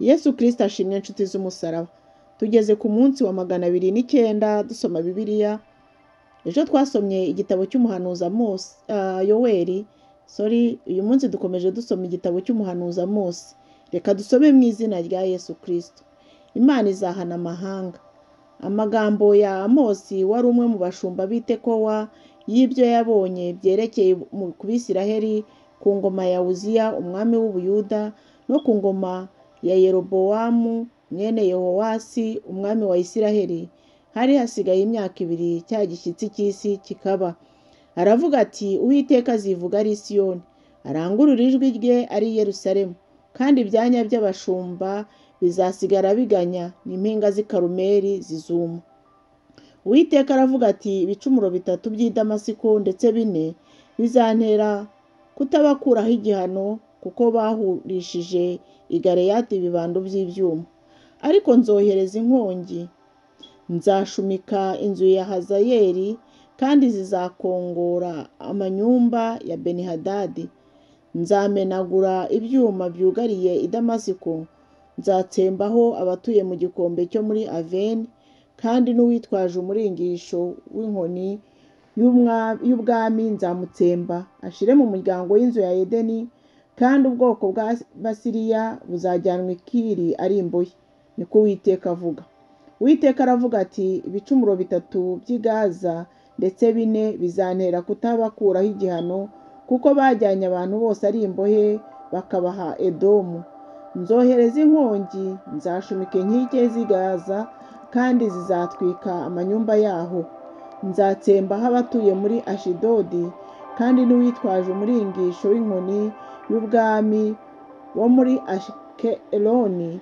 Yesu Kristo ashimwe inshuti z'umusaraba. Tugeze ku munsi wa 209 dusoma Bibiliya. Ejo twasomye igitabo cy'umuhanuzi Amosi, Yoweri, sorry, uyu munsi dukomeje dusoma igitabo cy'umuhanuzi Amosi. Reka dusome mu izina rya Yesu Kristo. Imana izahana amahanga. Amagambo ya Amosi wari umwe mu bashumba b'i Tekowa y'ibyo yabonye byerekeye ku Bisiraheli ku ngoma ya Uziya umwami w'Ubuyuda no ku ngoma ya Yerobowamu mwene Yehowasi umwami wa Isiraheli. Hari hasigaye imyaka 2 cya gishyitsi cy'isi kikaba. Aravuga ati: Uwiteka azivuga ari Siyoni, arangurura ijwi rye ari i Yerusalemu, kandi ibyanya by'abashumba bizasigara biganya, n'impinga z'i Karumeli zizuma. Uwiteka aravuga ati: ibicumuro 3 by'i Damasiko ndetse 4 bizantera kutabakuraho igihano, kuko bahurishije i Galeyadi ibibando by'ibyuma. Ariko nzohereza inkongi, nzashumika inzu ya Hazayeli, kandi zizakongora amanyumba ya Benihadadi. Nzamenagura ibyuma byugariye i Damasiko, nzatsembaho abatuye mu gikombe cyo muri Aveni, kandi n'uwitwaje umuringisho w'inkoni y'ubwami nzamutsemba, ashire mu muryango w'inzu ya Edeni, kandi ubwoko bwa Basiriya buzajyanwa i Kiri ari imbohe. Niko Uwiteka avuga. Uwiteka aravuga ati: ibicumuro 3 by'i Gaza ndetse 4 bizantera kutabakuraho igihano, kuko bajyanye abantu bose ari imbohe bakabaha Edomu. Nzohereza inkongi, nzashumika inkike z'i Gaza, kandi zizatwika amanyumba yaho. Nzatsembaho abatuye muri Ashidodi, kandi n'uwitwaje umuringisho w'inkoni y'ubwami wo muri Ashikeloni.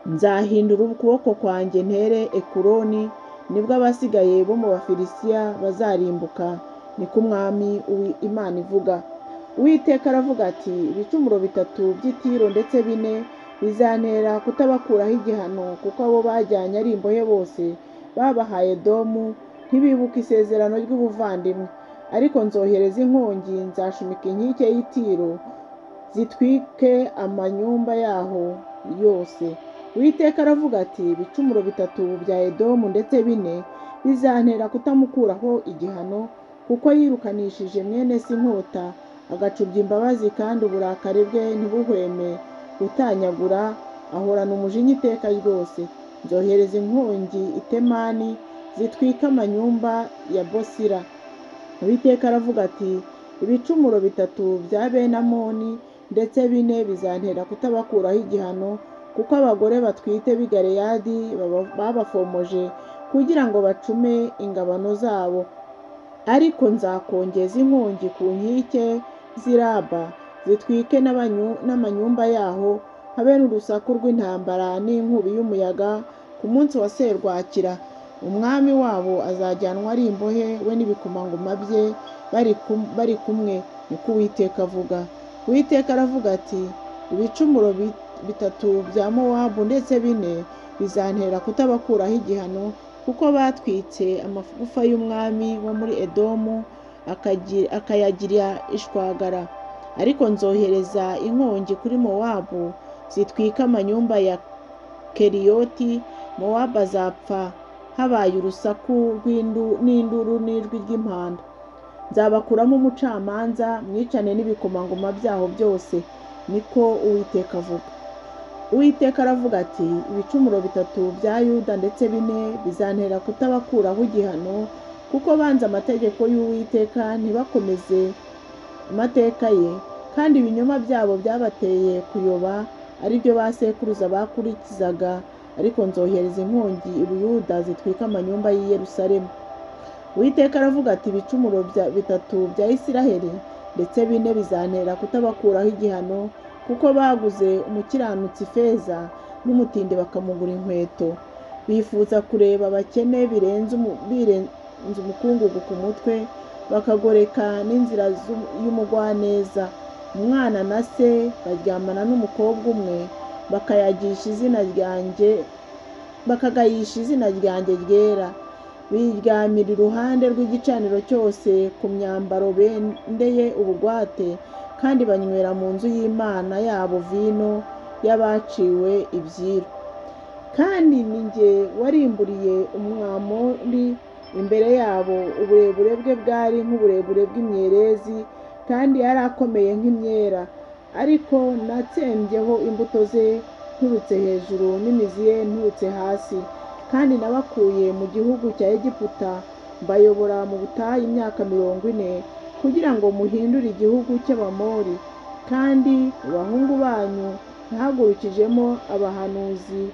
Nzahindura ukuboko kwanjye ntere Ekuroni, nibwo abasigaye bo mu Bafilisitiya bazarimbuka, niko Umwami Imana ivuga. Uwiteka aravuga ati: ibicumuro 3 by'i Tiro ndetse 4 bizantera kutabakuraho igihano, kuko abo bajyanye ari imbohe bose babahaye Edomu, ntibibuka isezerano ry'ubuvandimwe. Ariko nzohereza inkongi, nzashumika inkike y'i Tiro, zitwike amanyumba yaho yose. Uwiteka aravuga ati: ibicumuro 3 bya Edomu ndetse 4 bizantera kutamukuraho igihano, kuko yirukanishije mwene se inkota, agacubya imbabazi, kandi uburakari bwe ntibuhweme gutanyagura, ahorana umujinya iteka ryose. Nzohereza inkongi i Temani, zitwika amanyumba ya Bosira. Uwiteka aravuga ati: ibicumuro 3 bya Benamoni ndetse 4 bizantera kutabakuraho igihano, kuko abagore batwite b'i Galeyadi babafomoje kugira ngo bacume ingabano zabo. Ariko nzakongeza inkongi ku nkike z'i Raba, zitwike n'amanyumba yaho, habe n'urusaku rw'intambara n'inkubi y'umuyaga ku munsi wa serwakira. Umwami wabo azajyanwa ari imbohe, we n'ibikomangoma bye bari kumwe, niko Uwiteka avuga. Uwiteka aravuga ati: ibicumuro 3 bya Mowabu ndetse 4 bizantera kutabakuraho igihano, kuko batwitse amagufa y'umwami wo muri Edomu, akayagira ishwagara. Ariko nzohereza inkongi kuri Mowabu, zitwika amanyumba ya Keriyoti. Mowabu azapfa habaye urusaku n'induru n'ijwi ry'impanda. Nzabakuramo umucamanza, mwicane n'ibikomangoma byaho byose, niko Uwiteka avuga. Uwiteka aravuga ati: ibicumuro 3 bya Yuda ndetse 4 bizantera kutabakuraho igihano, kuko banze amategeko y'Uwiteka ntibakomeze amateka ye, kandi ibinyoma byabo byabateye kuyoba, ari byo ba sekuruza bakurikizaga. Ariko nzohereza inkongi i Buyuda, zitwika amanyumba y'i Yerusalemu. Uwiteka aravuga ati: ibicumuro 3 bya Isiraheli ndetse 4 bizantera kutabakuraho igihano, kuko baguze umukiranutsi ifeza n'umutindi bakamugura inkweto. Bifuza kureba abakene birenze umukungugu ku mutwe, bakagoreka n'inzira y'umugwaneza. Umwana na se baryamana n'umukobwa umwe, bakayagisha izina ryanjye, bakagayisha izina ryanjye ryera. Biryamira iruhande rw'igicaniro cyose ku myambaro bendeye ubugwate, kandi banywera mu nzu y'Imana yabo vino y'abaciwe ibyiru. Kandi ni jye warimburiye Umwamori imbere yabo, uburebure bwe bwari nk'uburebure bw'imyerezi, kandi yari akomeye nk'imyera. Ariko natsembyeho imbuto ze nturutse hejuru, n'imizi ye nturutse hasi. Kandi nabakuye mu gihugu cya Egiputa, mbayobora mu butayu imyaka 40, kugira ngo muhindure igihugu cy'Abamori. Kandi mu bahungu banyu nahagurukijemo abahanuzi,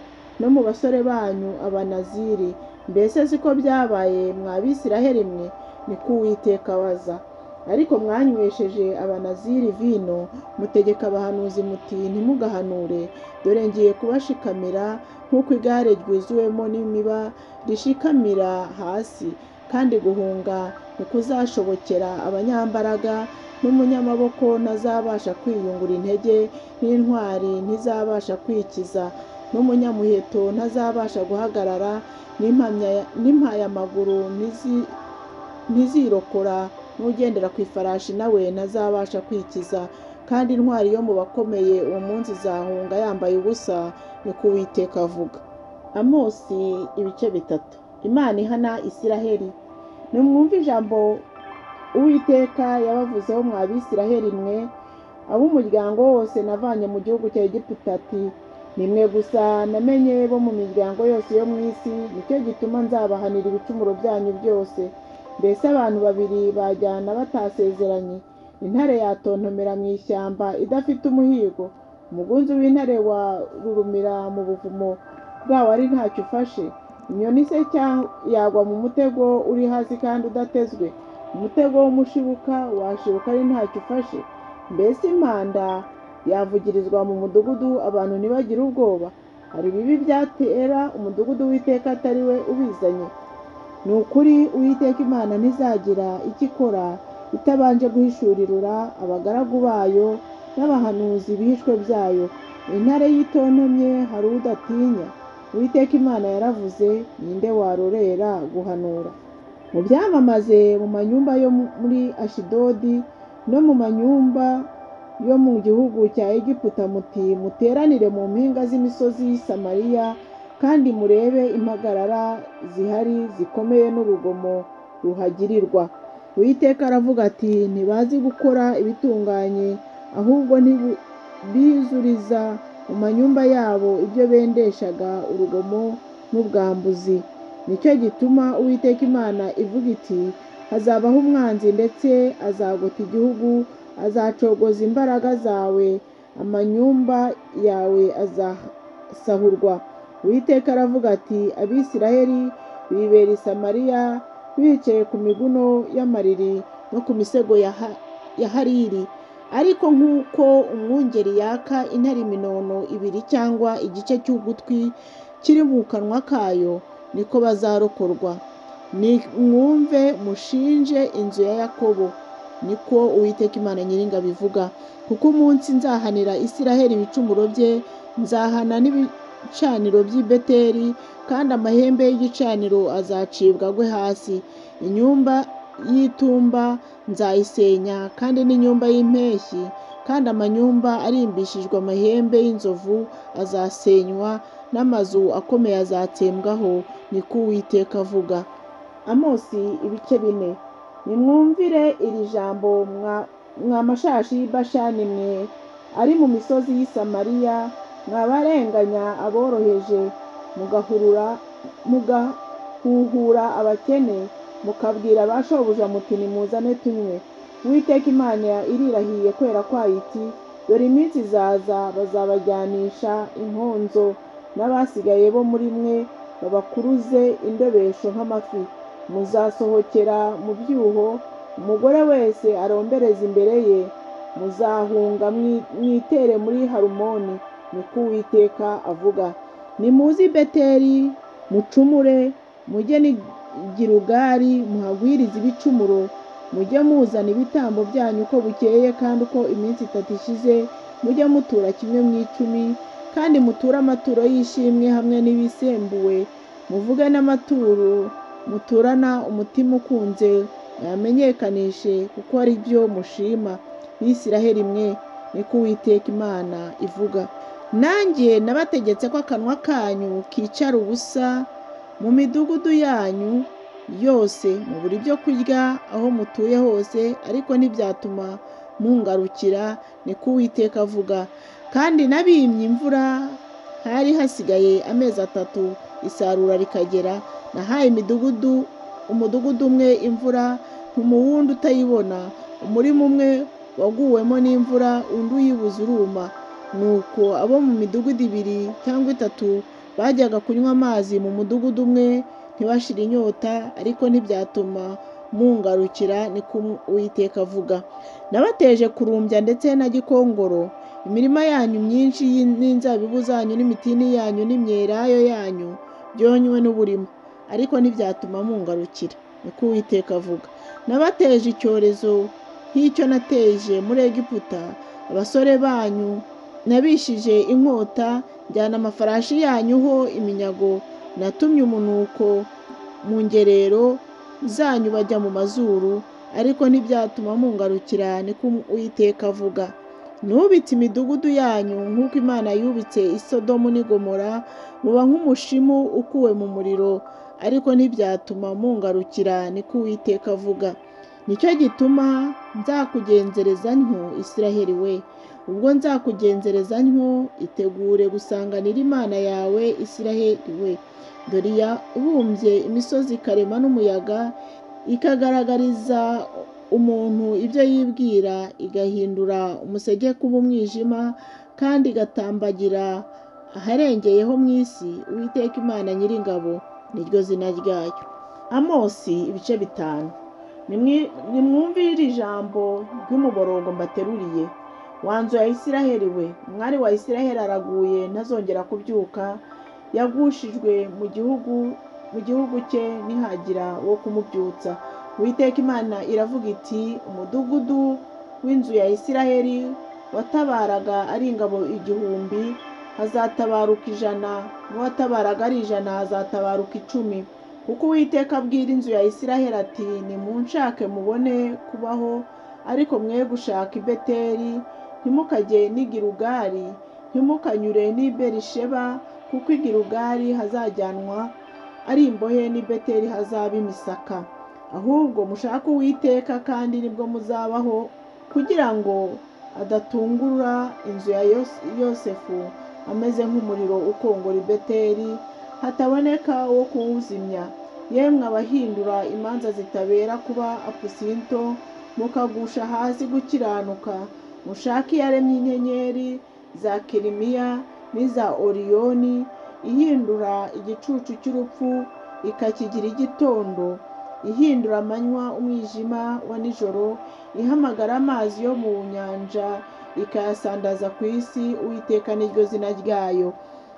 no mu basore banyu abanaziri. Mbese siko byabaye mwa Bisiraheli mwe? Niko Uwiteka abaza. Ariko mwanywesheje abanaziri vino, mutegeka abahanuzi muti ntimugahanure. Dore ngiye kubashikamira nk'uko igare ryuzuwemo n'imiba rishikamira hasi. Kandi guhunga ntikuzashobokera abanyambaraga, n'umunyamaboko ntazabasha kwiyungura intege, n'intwari ntizabasha kwikiza, n'umunyamuheto ntazabasha guhagarara, n'impayamaguru ntizirokora, n'ugendera ku ifarashi nawe ntazabasha kwikiza. Kandi intwari yo mu bakomeye uwo munsi izahunga yambaye ubusa, niko Uwiteka avuga. Amosi ibice 3. Imana ihana Isiraheli. Nimwumve ijambo Uwiteka yabavuzeho mwa Bisiraheli mwe, ab'umuryango wose navanye mu gihugu cya Egiputa, ati nimwe gusa namenye bo mu miryango yose yo mu isi, nicyo gituma nzabahanira ibicumuro byanyu byose. Mbese abantu babiri bajyana batasezeranye? Intare yatontomera mu ishyamba idafite umuhigo? Umugunzu w'intare warurumira mu buvumo bwawo ari ntacyo ufashe? Inyoni se yagwa mu mutego uri hasi kandi udatezwe? Umutego w'umushibuka washibuka ari ntacyo ufashe? Mbese impanda yavugirizwa mu mudugudu abantu ntibagire ubwoba? Hari ibibi byatera umudugudu w'Uwiteka atari we ubizanye? Ni ukuri Uwiteka Imana ntizagira icyo ikora itabanje guhishurirura abagaragu bayo n'abahanuzi ibihishwe byayo. Intare yitontomye hari udatinya? Uwiteka Imana yaravuze, ninde warorera guhanura? Mubyamamaze mu manyumba yo muri Ashidodi no mu manyumba yo mu gihugu cya Egiputa, muti muteranire mu mpinga z'imisozi y'i Samariya, kandi murebe impagarara zihari zikomeye n'urugomo ruhagirirwa. Uwiteka aravuga ati ntibazi gukora ibitunganye, ahubwo ntibizuriza mu manyumba yabo ibyo bendeshaga urugomo n'ubwambuzi. Nicyo gituma Uwiteka Imana ivuga iti hazabaho umwanzi, ndetse azagota igihugu, azacogoza imbaraga zawe, amanyumba yawe azasahurwa. Uwiteka aravuga ati Abisiraheli bibera i Samariya, bicaye ku miguno y'amariri no ku misego ya hariri. Ariko nk'uko umwungeri yaka intare iminono ibiri cyangwa igice cy'ugutwi kiri mu kanwa kayo, niko bazarokorwa. Nimwumve mushinje inzu ya Yakobo, niko Uwiteka Imana Nyiringabo ivuga. Kuko umunsi nzahanira Isiraheli ibicumuro bye, nzahana n'ibicaniro by'i Beteli, kandi amahembe y'igicaniro azacibwa agwe hasi. Inyumba y'itumba nzayisenya, kandi n'inyumba y'impeshyi, kandi amanyumba arimbishijwe amahembe y'inzovu azasenywa, n'amazu akomeye azatsembwaho, niko Uwiteka avuga. Amosi ibice 4. Nimwumvire iri jambo mwa mashashi y'i Bashani mwe ari mu misozi y'i Samariya, mwabarenganya aboroheje, mugahuhura abakene, mukabwira ba shobuja muti nimuzane tunywe. Uwiteka Imana irirahiye kwera kwayo iti dore iminsi izaza bazabajyanisha inkonzo, n'abasigaye bo muri mwe babakuruze indobesho nk'amafi. Muzasohokera mu byuho, umugore wese arombereza imbere ye, muzahunga mwitere muri Harumoni, niko Uwiteka avuga. Nimuze i Beteli mucumure, mujye n'i Gilugali muhagwirize ibicumuro, mujye muzana ibitambo byanyu uko bukeye kandi uko iminsi 3 ishize, mujye mutura kimwe mu 10, kandi muture amaturo y'ishimwe hamwe n'ibisembuwe, muvuge n'amaturo muturana umutima ukunze, yamenyekanishe kuko ari byo mushima. Bisiraheli mwe, niko Uwiteka Imana ivuga. Nanjye nabategetse ko akanwa kanyu kicara ubusa mu midugudu yanyu yose, mubura ibyo kurya aho mutuye hose, ariko ntibyatuma mungarukira, niko Uwiteka avuga. Kandi nabimye imvura, hari hasigaye amezi 3 isarura rikagera. Nahaye umudugudu umwe imvura, ntuma uwundi utayibona. Umurima umwe waguwemo n'imvura, undi uyibuze uruma. Nuko abo mu midugudu 2 cyangwa 3 bajyaga kunywa amazi mu mudugudu umwe ntibashire inyota, ariko ntibyatuma mungarukira, niko Uwiteka avuga. Nabateje kurumbya ndetse na gikongoro, imirima yanyu myinshi n'inzabibu zanyu n'imitini yanyu n'imyelayo yanyu byonywe n'uburima, ariko ntibyatuma mungarukira, niko Uwiteka avuga. Nabateje icyorezo nk'icyo nateje muri Egiputa, abasore banyu nabishije inkota, njyana amafarashi yanyu ho iminyago. Natumye umunuko mu ngerero zanyu bajya mu mazuru, ariko ntibyatuma mungarukira, niko Uwiteka avuga. Nubitse imidugudu yanyu nk'uko Imana yubitse i Sodomu n'i Gomora, muba nk'umushimu ukuwe mu muriro, ariko ntibyatuma mungarukira, niko Uwiteka avuga. Nicyo gituma nzakugenzereza ntyo, Isiraheli we. Ubwo nzakugenzereza ntyo, itegure gusanganira Imana yawe, Isiraheli we. Dore yabumbye imisozi ikarema n'umuyaga, ikagaragariza umuntu ibyo yibwira, igahindura umuseke kuba umwijima, kandi igatambagira aharengeyeho mu isi. Uwiteka Imana Nyiringabo niryo zina ryayo. Amosi ibice 5. Nimwumve iri jambo ry'umuborogo mbateruriye. Wa nzu ya Isiraheli we, umwari wa Isiraheli araguye, ntazongera kubyuka, yagushijwe mu gihugu cye, ntihagira wo kumubyutsa. Uwiteka Imana iravuga iti, umudugudu w'inzu ya Isiraheli watabaraga ari ingabo 1000, hazatabaruka 100, n'uwatabaraga ari 100 hazatabaruka 10. Kuko Uwiteka abwira inzu ya Isiraheli ati, nimunshake mubone kubaho, ariko mwe gushaka i Beteli, ntimukajye n'i Gilugali, ntimukanyure n'i Berisheba, kuko i Gilugali hazajyanwa ari imbohe, n'i Beteli hazaba imisaka. Ahubwo mushake Uwiteka, kandi nibwo muzabaho, kugira ngo adatungura inzu ya Yosefu ameze nk'umuriro ukongora i Beteli, hataboneka uwo kuwuzimya. Yemwe abahindura imanza zitabera kuba apusinto, mukagusha hasi gukiranuka, mushake iyaremye inyenyeri za Kerimiya n'iza Oriyoni, ihindura igicucu cy'urupfu ikakigira igitondo, ihindura amanywa umwijima wa nijoro, ihamagara amazi yo mu nyanja ikayasandaza ku isi. Uwiteka niryo zina ryayo.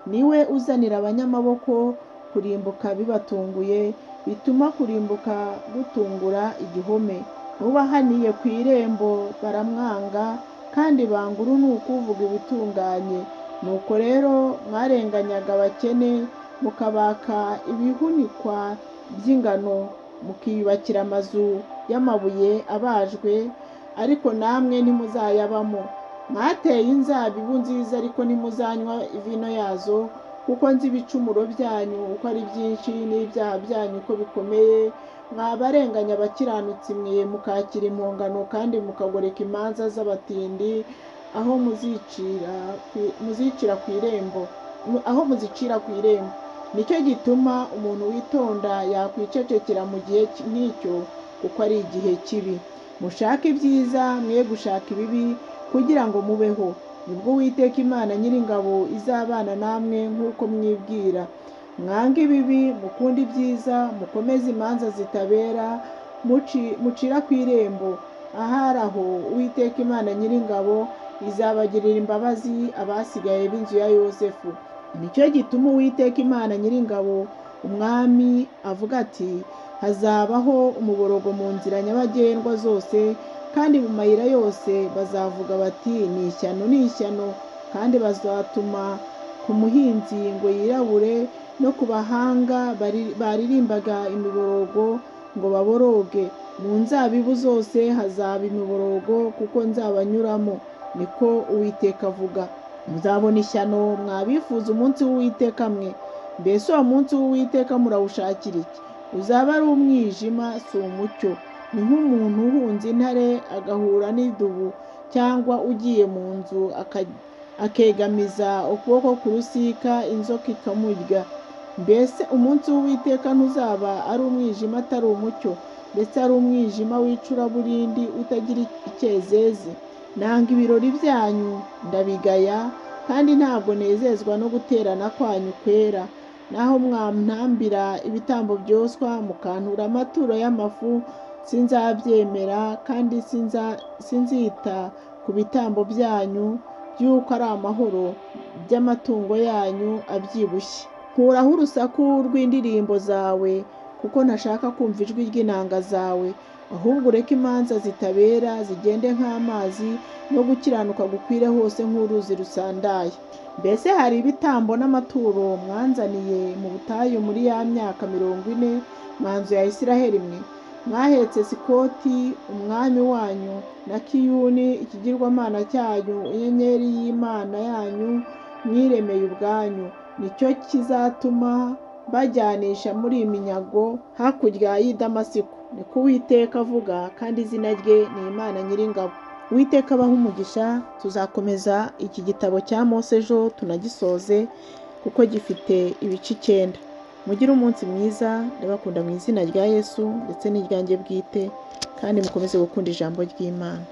Niwe uzanira abanyamaboko kurimbuka bibatunguye, bituma kurimbuka gutungura igihome. Ubahaniye ku irembo baramwanga, kandi banga urunuka uvuga ibitunganye. Nuko rero mwarenganyaga abakene, mukabaka ibihunikwa by'ingano, mukiyubakira amazu y'amabuye abajwe, ariko namwe ntimuzayabamo. Mwateye inzabibu nziza, ariko ntimuzanywa vino yazo, kuko nzi ibicumuro byanyu uko ari byinshi, n'ibyaha byanyu uko bikomeye. Mwabarenganya abakiranutsi mwe, mukakira impongano, kandi mukagoreka imanza z'abatindi, aho muzicira ku irembo, aho muzicira ku irembo. Nicyo gituma umuntu witonda yakwicecekera mu gihe nk'icyo, kuko ari igihe kibi. Mushake ibyiza, mwe gushaka ibibi, kugira ngo mubeho. Nibwo Uwiteka Imana Nyiringabo izabana namwe nk'uko mwibwira. Mwange ibibi, mukunde ibyiza, mukomeze imanza zitabera, mucira ku irembo. Ahari aho Uwiteka Imana Nyiringabo izabagirira imbabazi abasigaye b'inzu ya Yosefu. Nicyo gituma Uwiteka Imana Nyiringabo umwami avuga ati, hazabaho umuborogo mu nzira nyabagendwa zose, kandi mu mayira yose bazavuga bati, ni ishyano, ni ishyano. Kandi bazatuma ku muhinzi ngo yirabure, no ku bahanga baririmbaga imiborogo ngo baboroge. Mu nzabibu zose hazaba imiborogo, kuko nzabanyuramo, niko Uwiteka avuga. Muzabona ishyano mwabifuza umunsi w'Uwiteka mwe. Mbese uwo munsi w'Uwiteka murawushakira iki? Uzaba ari umwijima, si umucyo. Ni nk'umuntu uhunze intare agahura n'idubu, cyangwa ugiye mu nzu akegamiza ukuboko ku rusika inzoka ikamurya. Mbese umunsi w'Uwiteka ntuzaba ari umwijima atari umucyo, ndetse ari umwijima w'icuraburindi utagira icyezezi? Nanga ibirori byanyu ndabigaya, kandi ntabwo nezezwa no guterana kwanyu kwera. Naho mwantambira ibitambo byoswa, mukantura amaturo y'amafu, sinzabyemera, kandi sinzita ku bitambo byanyu by'uko ari amahoro, by'amatungo yanyu abyibushye. Nkuraho urusaku rw'indirimbo zawe, kuko ntashaka kumva ijwi ry'inanga zawe. Ahubwo ureke imanza zitabera zigende nk'amazi, no gukiranuka gukwire hose nk'uruzi rusandaye. Mbese hari ibitambo n'amaturo mwanzaniye mu butayu muri ya myaka 40, mwa nzu ya Isiraheli mwe? Mwahetse Sikoti umwami wanyu, na Kiyuni ikigirwamana cyanyu, inyenyeri y'Imana yanyu mwiremeye ubwanyu. Nicyo kizatuma bajyanisha muri iyi minyago hakurya y'i Damasiko. Niko Uwiteka avuga, kandi izina rye ni Imana Nyiringabo. Uwiteka abahe umugisha. Tuzakomeza iki gitabo cya Mose ejo tunagisoze, kuko gifite ibice 9. Mugire umunsi mwiza, ndabakunda mu izina rya Yesu ndetse n'iryanjye bwite, kandi mukomeze gukunda ijambo ry'Imana.